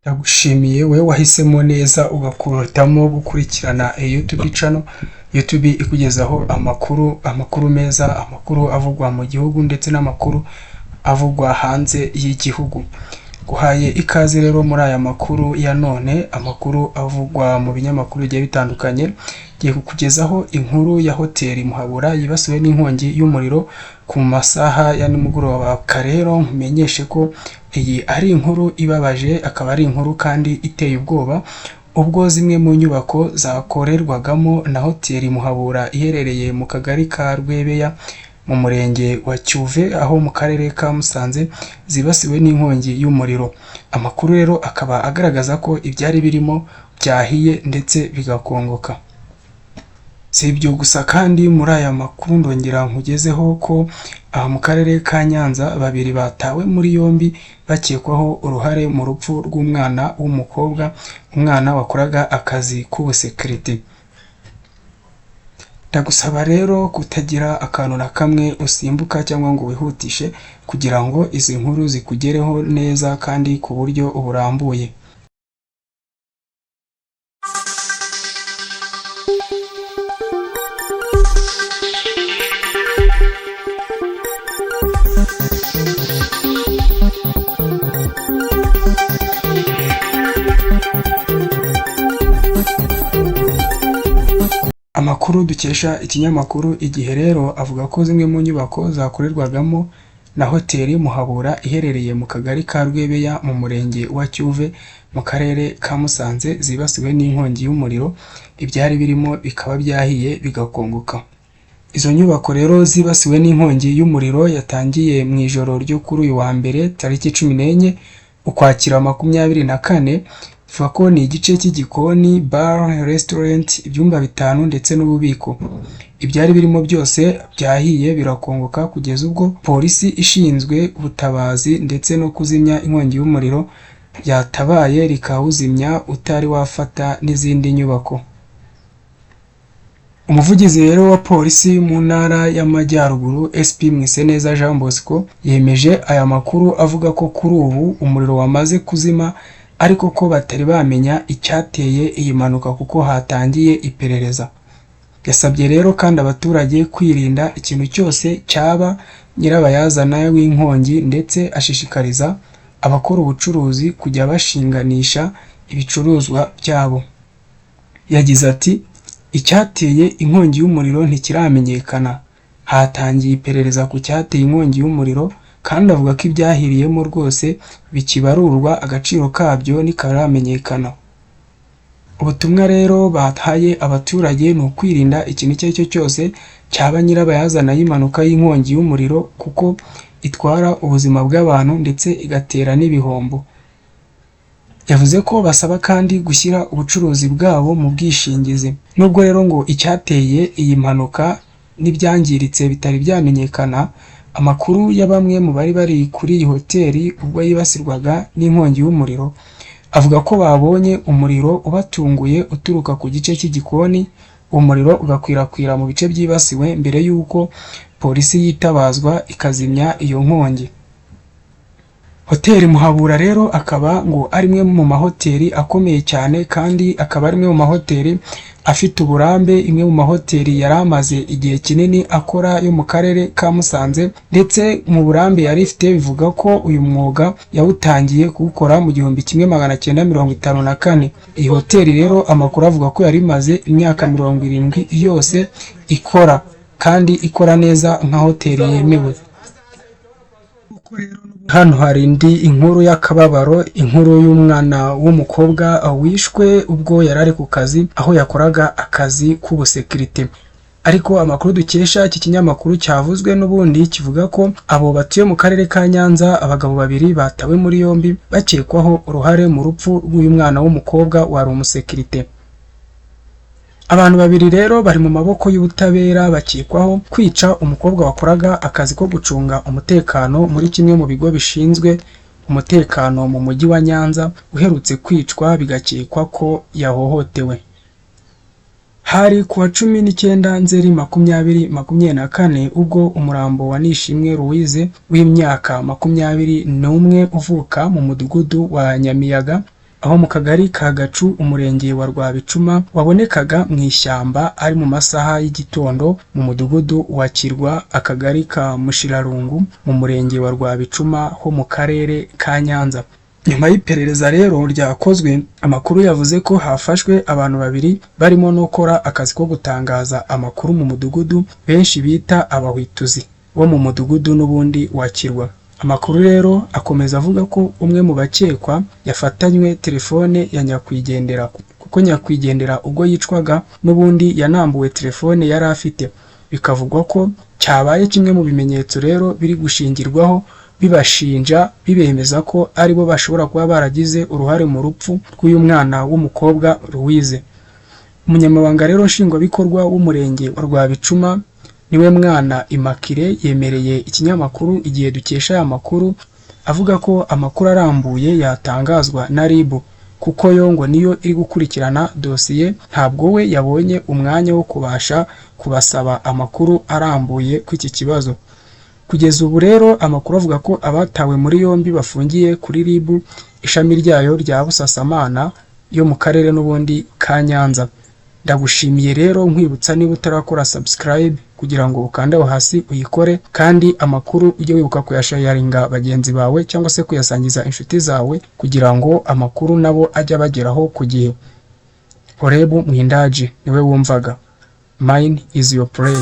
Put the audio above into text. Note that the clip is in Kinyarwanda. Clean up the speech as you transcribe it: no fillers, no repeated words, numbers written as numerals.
Ndagushimiye wowe wahisemo neza ugakuramo gukurikirana iyi YouTube channel, YouTube ikugezaho amakuru, amakuru meza, amakuru avugwa mu gihugu ndetse n'amakuru avugwa hanze y'igihugu. Guhaye ikaze rero muri aya makuru ya none, amakuru avugwa mu binyamakuru bigiye bitandukanye, ngiye kukugezaho inkuru ya hoteli Muhabura yibasiwe n'inkongi y'umuriro ku masaha ya nimugoroba. Rero nkumenyeshe ko iyi ari inkuru ibabaje, akaba ari inkuru kandi iteye ubwoba, ubwo zimwe mu nyubako zakorerwagamo na hoteli Muhabura iherereye mu kagari ka Rwebeya mu murenge wa Cyuve aho mu karere ka Musanze zibasiwe n'inkongi y'umuriro. Amakuru rero akaba agaragaza ko ibyari birimo byahiye ndetse bigakongoka. Si ibyo gusa kandi muri aya makuru ndongera nkugezeho ko aha mu karere ka Nyanza babiri batawe muri yombi bakekwaho uruhare mu rupfu rw'umwana w'umukobwa, umwana wakoraga akazi k'ubusekirite. Ndagusaba rero kutagira akantu na kamwe usimbuka cyangwa ngo wihutishe kugira ngo izi nkuru zikugereho neza kandi ku buryo burambuye. Amakuru dukesha ikinyamakuru Igihe rero avuga ko zimwe mu nyubako zakorerwagamo na hoteli Muhabura iherereye mu kagari ka Rwebeya mu murenge wa Cyuve mu karere ka Musanze zibasiwe n'inkongi y'umuriro, ibyari birimo bikaba byahiye bigakongoka. Izo nyubako rero zibasiwe n'inkongi y'umuriro yatangiye mu ijoro ryo kuri uyu wa mbere tariki 14 Ukwakira 24, ivuga ko ni igice cy'igikoni, bar, restaurant, ibyumba bitanu ndetse n'ububiko. Ibyari birimo byose byahiye birakongoka kugeza ubwo polisi ishinzwe ubutabazi ndetse no kuzimya inkongi y'umuriro yatabaye rikawuzimya utari wafata n'izindi nyubako. Umuvugizi rero wa polisi mu ntara y'Amajyaruguru SP Mwiseneza Jean Bosco yemeje aya makuru avuga ko kuri ubu umuriro wamaze kuzima ariko ko batari bamenya icyateye iyi mpanuka kuko hatangiye iperereza. Yasabye rero kandi abaturage kwirinda ikintu cyose cyaba nyirabayazana w'inkongi ndetse ashishikariza abakora ubucuruzi kujya bashinganisha ibicuruzwa byabo. Yagize ati icyateye inkongi y'umuriro ntikiramenyekana, hatangiye iperereza ku cyateye inkongi y'umuriro kandi avuga ko ibyahiriyemo rwose bikibarurwa agaciro kabyo ntikaramenyekana. Ubutumwa rero bahaye abaturage ni ukwirinda ikintu icyo ari cyo cyose cyaba nyirabayazana y'impanuka y'inkongi y'umuriro kuko itwara ubuzima bw'abantu ndetse igatera n'ibihombo. Yavuze ko basaba kandi gushyira ubucuruzi bwabo mu bwishingizi. Nubwo rero ngo icyateye iyi mpanuka n'ibyangiritse bitari byamenyekana, amakuru ya bamwe mu bari bari kuri iyi hoteli ubwo yibasirwaga n'inkongi y'umuriro, avuga ko babonye umuriro ubatunguye uturuka ku gice cy'igikoni, umuriro ugakwirakwira mu bice byibasiwe mbere y'uko polisi yitabazwa ikazimya iyo nkongi. Hoteli Muhabura rero akaba ngo ari imwe mu mahoteli akomeye cyane kandi akaba ari imwe mu mahoteli afite uburambe, imwe mu mahoteli yari amaze igihe kinini akora yo mu karere ka Musanze ndetse mu burambe yari ifite bivuga ko uyu mwuga yawutangiye kuwukora mu 1954. Iyi hoteli rero amakuru avuga ko yari imaze imyaka 70 yose ikora kandi ikora neza nka hoteli yemewe. Hano hari indi inkuru y'akababaro, inkuru y'umwana w'umukobwa wishwe ubwo yari ari ku kazi aho yakoraga akazi k'ubusekirite. Ariko amakuru dukesha iki kinyamakuru cyavuzwe n'ubundi kivuga ko abo batuye mu karere ka Nyanza abagabo babiri batawe muri yombi bakekwaho uruhare mu rupfu rw'uyu mwana w'umukobwa wari umusekirite. Abantu babiri rero bari mu maboko y'ubutabera bakekwaho kwica umukobwa wakoraga akazi ko gucunga umutekano muri kimwe mu bigo bishinzwe umutekano mu mujyi wa Nyanza uherutse kwicwa bigakekwa ko yahohotewe. Hari ku wa 19 Nzeri 2024 ubwo umurambo wa Nishimwe Louise w'imyaka 21 uvuka mu mudugudu wa Nyamiyaga Aho mu kagari ka Gacu, umurenge wa Rwabicuma, wabonekaga mu ishyamba ari mu masaha y'igitondo mu mudugudu wa Kirwa, akagari ka Mushirarungu, mu murenge wa Rwabicuma ho mu karere ka Nyanza. Nyuma y'iperereza rero ryakozwe, amakuru yavuze ko hafashwe abantu babiri barimo n'ukora akazi ko gutangaza amakuru mu mudugudu benshi bita abahwituzi bo mu mudugudu n'ubundi wa Kirwa. Amakuru rero akomeza avuga ko umwe mu bakekwa yafatanywe telefone ya nyakwigendera, kuko nyakwigendera ubwo yicwaga n'ubundi yanambuwe telefone yari afite. Bikavugwa ko cyabaye kimwe mu bimenyetso rero biri gushingirwaho bibashinja, bibemeza ko aribo bashobora kuba baragize uruhare mu rupfu rw'uyu mwana w'umukobwa Louise. Umunyamabanga rero nshingwabikorwa w'umurenge wa Rwabicuma, niwe mwana Immaculée, yemereye ikinyamakuru Igihe dukesha aya makuru, avuga ko amakuru arambuye yatangazwa na RIB, kuko yo ngo niyo iri gukurikirana dosiye, ntabwo we yabonye umwanya wo kubasha kubasaba amakuru arambuye ku iki kibazo. Kugeza ubu rero amakuru avuga ko abatawe muri yombi bafungiye kuri RIB, ishami ryayo rya Busasamana yo mu karere n'ubundi ka Nyanza. Ndagushimiye rero, nkwibutsa niba utarakora subscribe kugira ngo ukande aho hasi uyikore, kandi amakuru ujye wibuka kuyasharinga bagenzi bawe cyangwa se kuyasangiza inshuti zawe kugira ngo amakuru nabo ajye abageraho ku gihe. Horebu Mwindaji niwe wumvaga. Mine is your play.